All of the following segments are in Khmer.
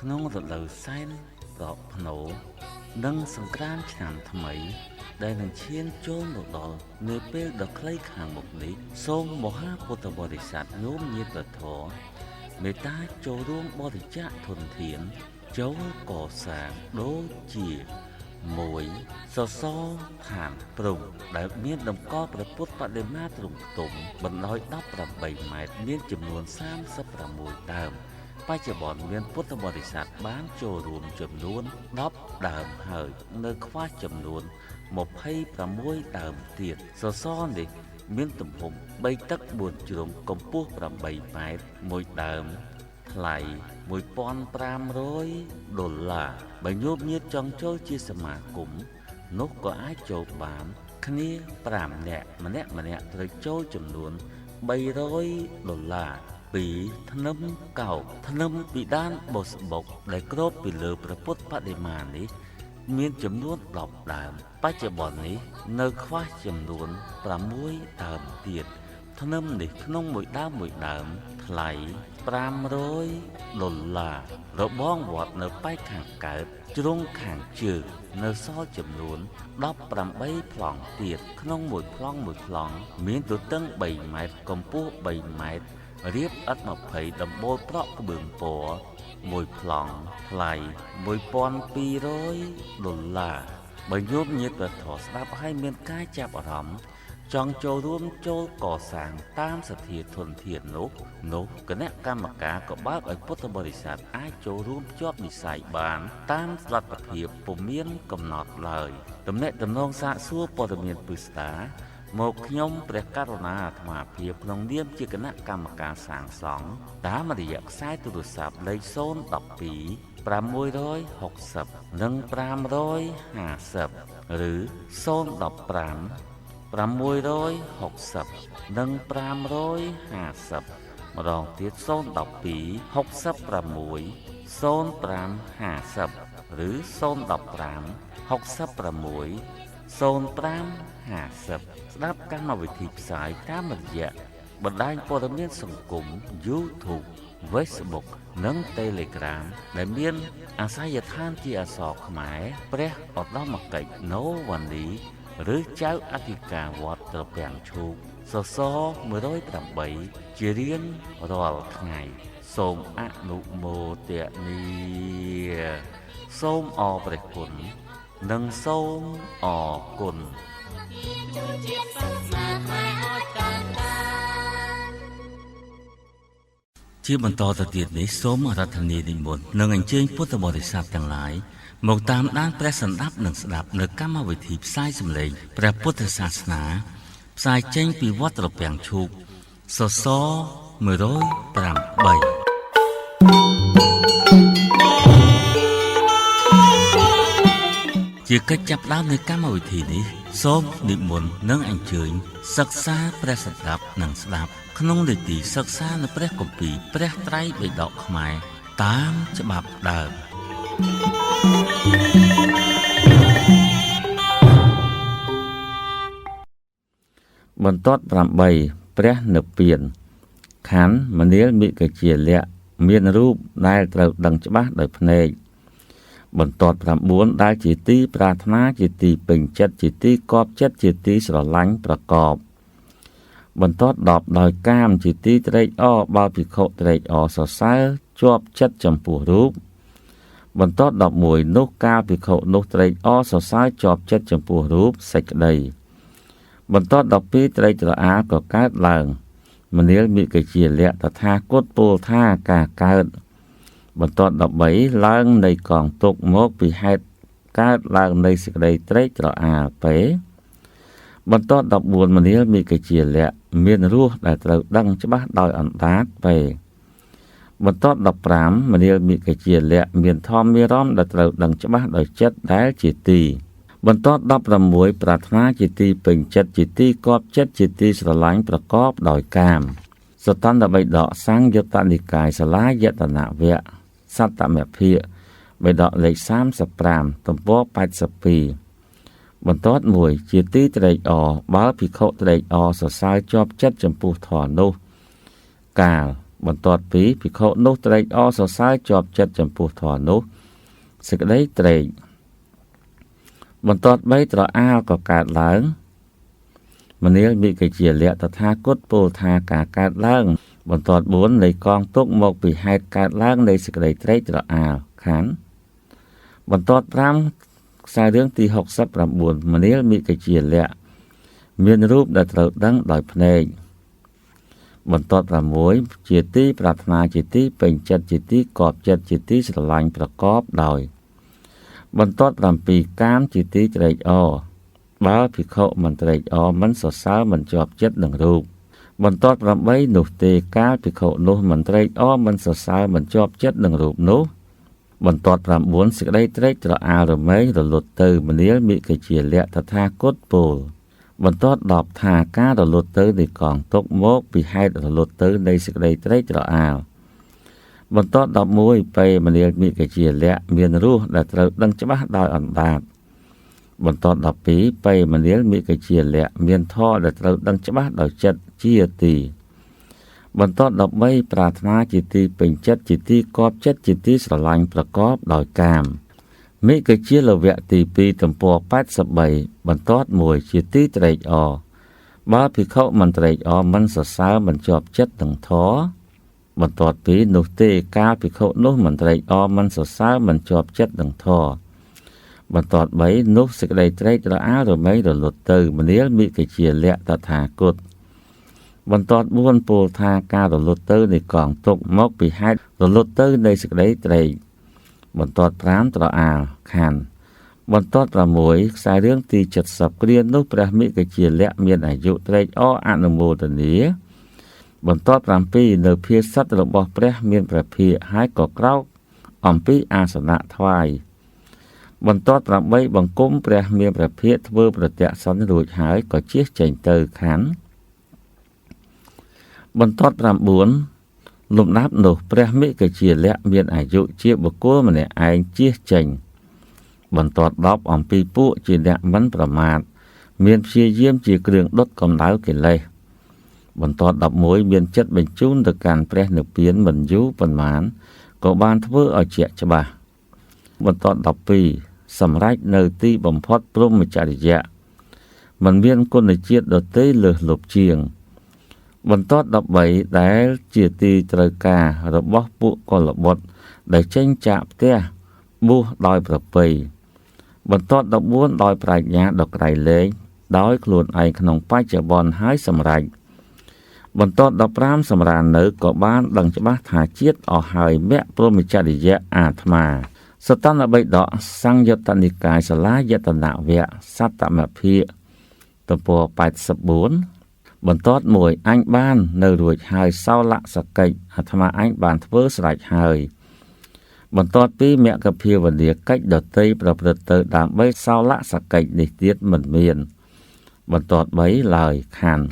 ក្នុងរដូវសែនប្រកភ្នោនិងសង្ក្រាន្តឆ្នាំថ្មី ដែលនឹងឈានចូលមកដល់នៅពេលដ៏ខ្លីខាងមុខនេះសូមមហាពុទ្ធបរិស័ទញោមញាតព្រះធម៌មេត្តាចូលរួមបរិច្ចាគធនធានចូលកសាងដូចជា1សសរឋានព្រំដែលមានតម្កល់ព្រះពុទ្ធបដិមាទ្រង់ខ្ទុំបណ្ដោយ18ម៉ែត្រមានចំនួន36ដើមបច្ចុប្បន្នមានពុទ្ធបរិស័ទបានចូលរួមចំនួន10ដើមហើយនៅខ្វះចំនួន26ដើមទៀតសសរនេះមានទំហំ3ទឹក4ជ្រុងកម្ពស់8ម៉ែត្រមួយដើមថ្លៃ$1500បើញោមញាតិចង់ចូលជាសមាគមនោះក៏អាចចូលបានគ្នា5នាក់ម្នាក់ម្នាក់ត្រូវចូលចំនួន$300 2ធ្នឹមកោបធ្នឹមពីដានបុស្បុកដែលគ្របពីលើព្រះពុទ្ធបដិមានេះមានចំនួន10ដើមបច្ចុប្បន្ននេះនៅខ្វះចំនួន6ដើមទៀតធ្នឹមនេះក្នុងមួយដើមមួយដើមថ្លៃ$500របងវត្តនៅប៉ែកខាងកើតជ្រុងខាងជើងនៅសល់ចំនួន18ប្លង់ទៀតក្នុងមួយប្លង់មួយប្លង់មានទទឹង3ម៉ែត្រកម្ពស់3ម៉ែត្ររៀបឥដ្ឋ20ដំបូលប្រក់ក្បឿងពណ៌មួយប្លង់ថ្លៃ$1200បើញោមញាតិព្រះធម៌ស្ដាប់ឲ្យមានការចាប់អារម្មណ៍ចង់ចូលរួមចូលកសាងតាមសទ្ធាធនធាននោះគណៈកម្មការក៏បើកឲ្យពុទ្ធបរិស័ទអាចចូលរួមជាប់និស្ស័យបានតាមលទ្ធភាពពុំមានកំណត់ឡើយទំនាក់ទំនងសាកសួរព័ត៌មានពិស្ដាមកខ្ញុំព្រះករុណាអាត្មាភាពក្នុងនាមជាគណៈកម្មការសាងសង់តាមរយៈខ្សែទូរស័ព្ទលេខ012 660និង550ឬ015 660និង550ម្ដងទៀត012 66 0550ឬ015 66 0550ស្ដាប់កម្មវិធីផ្សាយតាមរយៈបណ្ដាញព័ត៌មានសង្គម YouTube Facebook និង Telegram ដែលមានអាសយដ្ឋានជាអក្សរខ្មែរព្រះឧត្តមកិច្ចណូវ៉ានីឬចៅអធិការវត្តត្រពាំងឈូកសសរ108ជារៀងរាល់ថ្ងៃសូមអនុមោទនាសូមអរព្រះគុណនិងសូមអរគុណជាបន្តទៅទៀតនេះសូមអារាធនានិមន្តនិងអញ្ជើញពុទ្ធបរិស័ទទាំងឡាយមកតាមដានព្រះសន្តាប់និងស្ដាប់នៅកម្មវិធីផ្សាយសម្លេងព្រះពុទ្ធសាសនាផ្សាយចេញពីវត្តត្រពាំងឈូកសសរ108ជាកិច្ចចាប់ផ្ដើមនៃកម្មវិធីនេះសូមនិមន្តនិងអញ្ជើញសិក្សាព្រះសន្តាប់និងស្ដាប់ក្នុងនីតិសិក្សានៅព្រះគម្ពីរព្រះត្រៃបិដកខ្មែរតាមច្បាប់ដើមបន្ទាត់8ព្រះនិព្វានខណ្ឌមនាលមិកជាលៈមានរូបដែលត្រូវដឹងច្បាស់ដោយភ្នែកបន្ទាត់9ដែលជាទីប្រាថ្នាជាទីពេញចិត្តជាទីកប់ចិត្តជាទីស្រឡាញ់ប្រកបបន្ទាត់10ដោយកាមជាទីត្រេកអរបើភិក្ខុត្រេកអរសរសើរជាប់ចិត្តចំពោះរូបបន្ទាត់11នោះកាលភិក្ខុនោះត្រេកអរសរសើរជាប់ចិត្តចំពោះរូបសេចក្តីបន្ទាត់12ត្រេកត្រអាលក៏កើតឡើងមនាលមិកជាលៈតថាគតពោលថាការកើតបន្ទាត់13ឡើងនៃកងទុកមកពីហេតុកើតឡើងនៃសេចក្តីត្រេកត្រអាលពេបន្ទាត់14មនាលមិកជាលៈមានរសដែលត្រូវដឹងច្បាស់ដោយអណ្ដាតពេបន្ទាត់15មនាលមិកជាលៈមានធម្មារម្មណ៍ដែលត្រូវដឹងច្បាស់ដោយចិត្តដែលជាទីបន្ទាត់16ប្រាថ្នាជាទីពេញចិត្តជាទីកប់ចិត្តជាទីស្រឡាញ់ប្រកបដោយកាមសតន្តបិដកសង្យុត្តនិកាយសាលាយតនវៈសត្តមភាគបិដកលេខ35ទំព័រ82បន្ទាត់1ជាទីត្រេកអរបើភិក្ខុត្រេកអរសរសើរជាប់ចិត្តចំពោះធម៌នោះកាល បន្ទាត់2ភិក្ខុនោះត្រេកអរសរសើរជាប់ចិត្តចំពោះធម៌នោះសេចក្តីត្រេកបន្ទាត់3ត្រអាលក៏កើតឡើងមនាលមិកជាលៈតថាគតពោលថាការកើតឡើងបន្ទាត់4នៃកងទុកមកពីហេតុកើតឡើងនៃសេចក្តីត្រេកត្រអាលខណ្ឌបន្ទាត់5ខ្សែរឿងទី69មនាលមិកជាលៈមានរូបដែលត្រូវដឹងដោយភ្នែកបន្ទាត់6ជាទីប្រាថ្នាជាទីពេញចិត្តជាទីកប់ចិត្តជាទីស្រឡាញ់ប្រកបដោយបន្ទាត់7កាមជាទីត្រេកអរបើភិក្ខុមិនត្រេកអរមិនសរសើរមិនជាប់ចិត្តនឹងរូបបន្ទាត់8នោះទេកាលភិក្ខុនោះមិនត្រេកអរមិនសរសើរមិនជាប់ចិត្តនឹងរូបនោះបន្ទាត់9សេចក្តីត្រេកត្រអាលរមែងរលត់ទៅមនាលមិកជាលៈតថាគតពោលបន្ទាត់10ថាការរលត់ទៅនៃកងទុកមកពីហេតុរលត់ទៅនៃសេចក្តីត្រេកត្រអាលបន្ទាត់11ពេលមនាលមិកជាលៈមានរសដែលត្រូវដឹងច្បាស់ដោយអណ្ដាតបន្ទាត់12ពេលមនាលមិកជាលៈមានធម៌ដែលត្រូវដឹងច្បាស់ដោយចិត្តជាទីបន្ទាត់13ប្រាថ្នាជាទីពេញចិត្តជាទីកប់ចិត្តជាទីស្រឡាញ់ប្រកបដោយកាមមិកជាលវៈទី2ទំព័រ83បន្ទាត់1ជាទីត្រេកអរបើភិក្ខុមិនត្រេកអរមិនសរសើរមិនជាប់ចិត្តនឹងធម៌បន្ទាត់2នោះទេកាលភិក្ខុនោះមិនត្រេកអរមិនសរសើរមិនជាប់ចិត្តនឹងធម៌បន្ទាត់3នោះសេចក្តីត្រេកត្រអាលរមែងរលត់ទៅមនាលមិកជាលៈតថាគតបន្ទាត់4ពោលថាការរលត់ទៅនៃកងទុកមកពីហេតុរលត់ទៅនៃសេចក្តីត្រេកបន្ទាត់5ត្រអាលខណ្ឌបន្ទាត់6ខ្សែរឿងទី70គ្រានោះព្រះមិកជាលៈមានអាយុត្រេកអរអនុមោទនាបន្ទាត់7នៅភាសិតរបស់ព្រះមានព្រះភិក្ខហើយក៏ក្រោកអំពីអាសនៈថ្វាយបន្ទាត់8បង្គំព្រះមានព្រះភិក្ខធ្វើប្រតិសន្ធរួចហើយក៏ជៀសចេញទៅខណ្ឌបន្ទាត់9លំដាប់នោះព្រះមិកជាលៈមានអាយុជាបុគ្គលម្នាក់ឯងជៀសចេញបន្ទាត់10អំពីពួកជាអ្នកមិនប្រមាទមានព្យាយាមជាគ្រឿងដុតកម្ដៅកិលេសបន្ទាត់11មានចិត្តបញ្ជូនទៅកាន់ព្រះនិព្វានមិនយូរប៉ុន្មានក៏បានធ្វើឲ្យជាក់ច្បាស់បន្ទាត់12សម្រេចនៅទីបំផុតព្រហ្មចរិយៈមិនមានគុណជាតិដទៃលើសលប់ជាងបន្ទាត់13ដែលជាទីត្រូវការរបស់ពួកកុលបុត្រដែលចេញចាកផ្ទះបួសដោយប្រពៃបន្ទាត់14ដោយប្រាជ្ញាដ៏ក្រៃលែងដោយខ្លួនឯងក្នុងបច្ចុប្បន្នហើយសម្រេចបន្ទាត់15សម្រាននៅក៏បានដឹងច្បាស់ថាជាតិអស់ហើយមគ្គព្រហ្មចរិយៈអាត្មាសតន្តបិដកសង្យុត្តនិកាយសាលាយតនវៈសត្តមភាគទំព័រ84បន្ទាត់1អញបាននៅរួចហើយសោលសកិច្ចអាត្មាអញបានធ្វើស្រេចហើយបន្ទាត់2មគ្គភាវនាកិច្ចដតីប្រព្រឹត្តទៅដើម្បីសោលសកិច្ចនេះទៀតមិនមានបន្ទាត់3ឡើយខណ្ឌ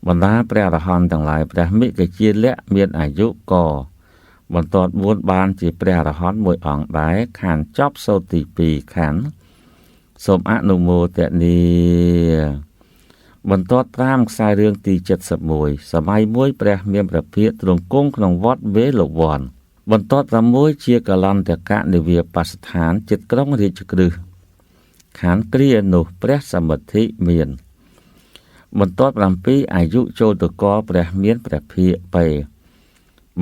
បណ្ដាព្រះអរហន្តទាំងឡាយព្រះមិកជាលៈមានអាយុកបន្ទាត់4បានជាព្រះអរហន្តមួយអង្គដែរខណ្ឌចប់សូត្រទី2ខណ្ឌសូមអនុមោទនាបន្ទាត់5ខ្សែរឿងទី71សម័យមួយព្រះមានព្រះភិក្ខទ្រង់គង់ក្នុងវត្តវេលវ័នបន្ទាត់6ជាកលន្តកនិវាបស្ថានចិត្តក្រុងរាជក្រឹសខណ្ឌគ្រានោះព្រះសមិទ្ធិមានបន្ទាត់7អាយុចូលទៅកលព្រះមានព្រះភិក្ខពេ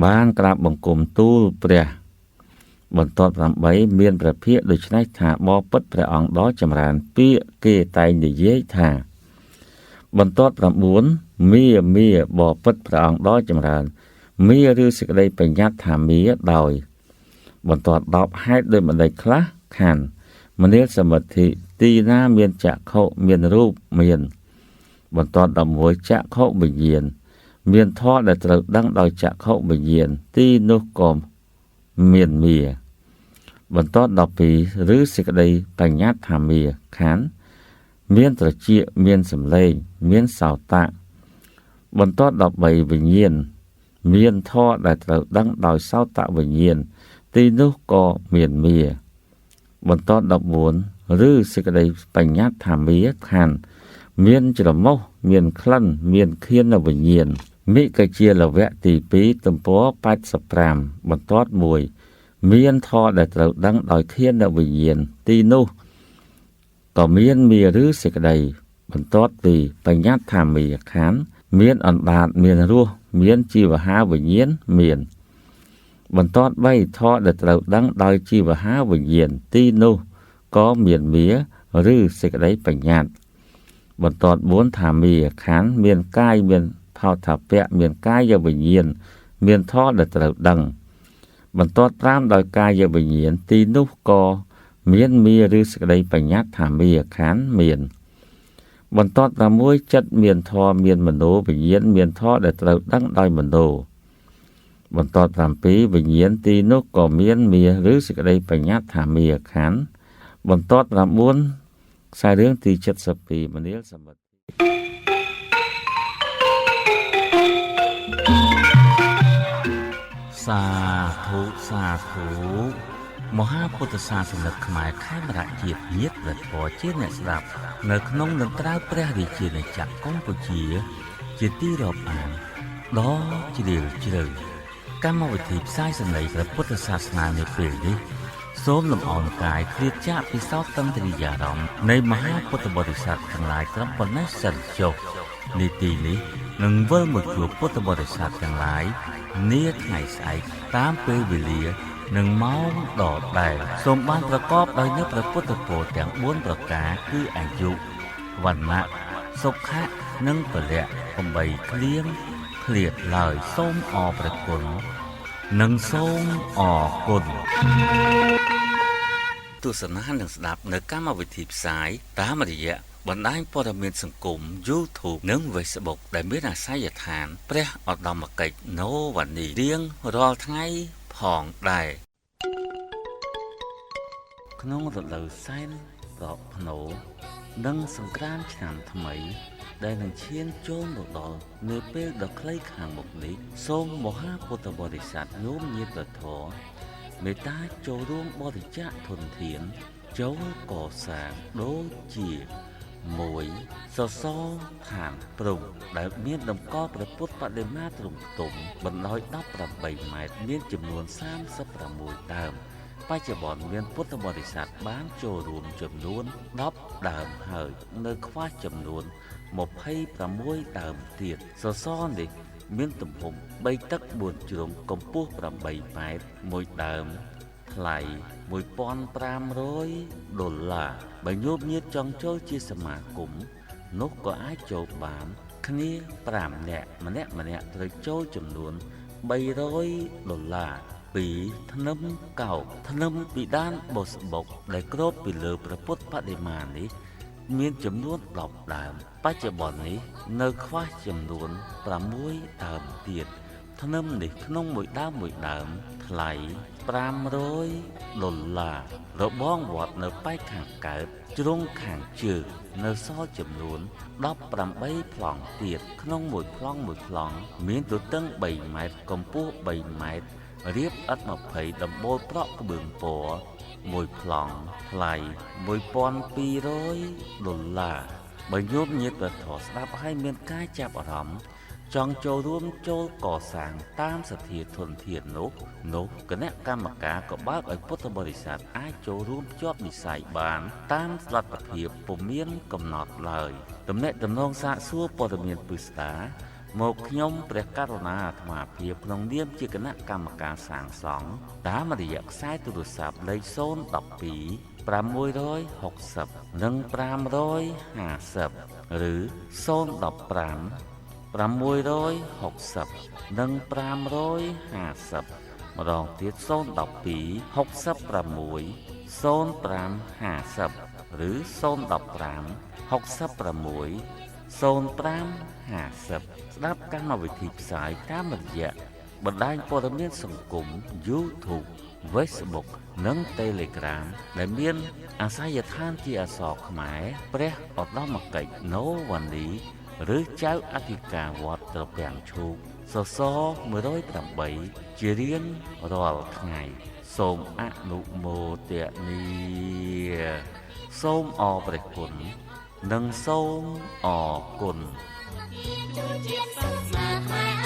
បានក្រាបបង្គំទូលព្រះបន្ទាត់8មានព្រះភិក្ខដូច្នេះថាបបិទ្ធព្រះអង្គដ៏ចម្រើនពាក្យគេតែងនិយាយថាបន្ទាត់9មាមាបបិទ្ធព្រះអង្គដ៏ចម្រើនមាឬសេចក្តីបញ្ញត្តិថាមាដោយបន្ទាត់10ហេតុដោយម្ដេចខ្លះខណ្ឌមនាលសមិទ្ធិទីណាមានចក្ខុមានរូបមានបន្ទាត់11ចក្ខុវិញ្ញាណមានធម៌ដែលត្រូវដឹងដោយចក្ខុវិញ្ញាណទីនោះក៏មានមាបន្ទាត់12ឬសេចក្តីបញ្ញត្តិថាមាខណ្ឌមានត្រចៀកមានសម្លេងមានសោតៈបន្ទាត់13វិញ្ញាណមានធម៌ដែលត្រូវដឹងដោយសោតវិញ្ញាណទីនោះក៏មានមាបន្ទាត់14ឬសេចក្តីបញ្ញត្តិថាមាខណ្ឌមានច្រមុះមានក្លិនមានឃានវិញ្ញាណ មិកជាលវៈទី2ទំព័រ85បន្ទាត់1មានធម៌ដែលត្រូវដឹងដោយធានវិញ្ញាណទីនោះក៏មានមាឬសេចក្តីបន្ទាត់2បញ្ញត្តិថាមាខណ្ឌមានអណ្ដាតមានរសមានជីវហាវិញ្ញាណមានបន្ទាត់3ធម៌ដែលត្រូវដឹងដោយជីវហាវិញ្ញាណទីនោះក៏មានមាឬសេចក្តីបញ្ញត្តិបន្ទាត់4ថាមាខណ្ឌមានកាយមានផោថពៈមានកាយវិញ្ញាណមានធម៌ដែលត្រូវដឹងបន្ទាត់5ដោយកាយវិញ្ញាណទីនោះក៏មានមាឬសេចក្តីបញ្ញត្តិថាមាខណ្ឌមានបន្ទាត់6ចិត្តមានធម៌មានមโนវិញ្ញាណមានធម៌ដែលត្រូវដឹងដោយមโนបន្ទាត់7វិញ្ញាណទីនោះក៏មានមាឬសេចក្តីបញ្ញត្តិថាមាខណ្ឌបន្ទាត់9ខ្សែរឿងទី72មនាលសមិទ្ធសាធុសាធុមហាពុទ្ធសាសនិកខ្មែរខេមរៈជាតិញាតិព្រះធម៌ជាអ្នកស្ដាប់នៅក្នុងនិងក្រៅព្រះរាជាណាចក្រកម្ពុជាជាទីរាប់អានដ៏ជ្រាលជ្រៅកម្មវិធីផ្សាយសម្លេងព្រះពុទ្ធសាសនានាពេលនេះសូមលំអរកាយឃ្លាតចាកពីសោតតន្ទ្រិយារម្មណ៍នៃមហាពុទ្ធបរិស័ទទាំងឡាយត្រឹមប៉ុណ្ណេះសិនចុះនីតិនេះនឹងវិលមកជួបពុទ្ធបរិស័ទទាំងឡាយនាថ្ងៃស្អែកតាមពេលវេលានិងម៉ោងដដែលសូមបានប្រកបដោយនូវព្រះពុទ្ធពរទាំង4ប្រការគឺអាយុវណ្ណៈសុខៈនិងពលៈ8ឃ្លៀងឃ្លាតឡើយសូមអរព្រះគុណនិងសូមអរគុណទស្សនានិងស្ដាប់នៅកម្មវិធីផ្សាយតាមរយៈបណ្ដាញព័ត៌មានសង្គម YouTube និង Facebook ដែលមានអាសយដ្ឋានព្រះឧត្តមកិច្ចណូវ៉ានីរៀងរាល់ថ្ងៃផងដែរក្នុងរដូវសែនប្រកភ្នោនិងសង្ក្រាន្តឆ្នាំថ្មីដែលនឹងឈានចូលមកដល់នៅពេលដ៏ខ្លីខាងមុខនេះសូមមហាពុទ្ធបរិស័ទញោមញាតិព្រះធម៌មេត្តាចូលរួមបរិច្ចាគធនធានចូលកសាងដូចជា1សសរឋានព្រំដែលមានតម្កល់ព្រះពុទ្ធបដិមាទ្រង់ខ្ទុំបណ្ដោយ18ម៉ែត្រមានចំនួន36ដើមបច្ចុប្បន្នមានពុទ្ធបរិស័ទបានចូលរួមចំនួន10ដើមហើយនៅខ្វះចំនួន26ដើមទៀតសសរនេះមានទំហំ3ទឹក4ជ្រុងកម្ពស់8ម៉ែត្រមួយដើមថ្លៃ$1,500បើញោមញាតិចង់ចូលជាសមាគមនោះក៏អាចចូលបានគ្នា5នាក់ម្នាក់ម្នាក់ត្រូវចូលចំនួន$300ពីធ្នឹមកោកធ្នឹមពីដានបុស្បុកដែលគ្របពីលើព្រះពុទ្ធបដិមានេះមានចំនួន10ដើមបច្ចុប្បន្ននេះនៅខ្វះចំនួន6ដើមទៀតធ្នឹមនេះក្នុងមួយដើមមួយដើមថ្លៃ$500របងវត្តនៅប៉ែកខាងកើតជ្រុងខាងជើងនៅសល់ចំនួន18ប្លង់ទៀតក្នុងមួយប្លង់មួយប្លង់មានទទឹង3ម៉ែត្រកម្ពស់3ម៉ែត្ររៀបឥដ្ឋ20ដំបូលប្រក់ក្បឿងពណ៌មួយប្លង់ថ្លៃ$1,200បើញោមញាតិព្រះធម៌ស្ដាប់ឲ្យមានការចាប់អារម្មណ៍ចង់ចូលរួមចូលកសាងតាមសទ្ធាធនធាននោះគណៈកម្មការក៏បើកឲ្យពុទ្ធបរិស័ទអាចចូលរួមជាប់និស្ស័យបានតាមលទ្ធភាពពុំមានកំណត់ឡើយទំនាក់ទំនងសាកសួរព័ត៌មានពិស្ដាមកខ្ញុំព្រះករុណាអាត្មាភាពក្នុងនាមជាគណៈកម្មការសាងសង់តាមរយៈខ្សែទូរស័ព្ទលេខ012 660និង550ឬ015 660និង550ម្ដងទៀត012 66 0550ឬ015 66 0550ស្ដាប់កម្មវិធីផ្សាយតាមរយៈបណ្ដាញព័ត៌មានសង្គម YouTube Facebook និង Telegram ដែលមានអាសយដ្ឋានជាអក្សរខ្មែរព្រះឧត្តមកិច្ចណូវ៉ានីឬចៅអធិការវត្តត្រពាំងឈូកសសរ108ជារៀងរាល់ថ្ងៃសូមអនុមោទនាសូមអរព្រះគុណនិងសូមអរគុណ ជាតិសាសនាខ្មែរ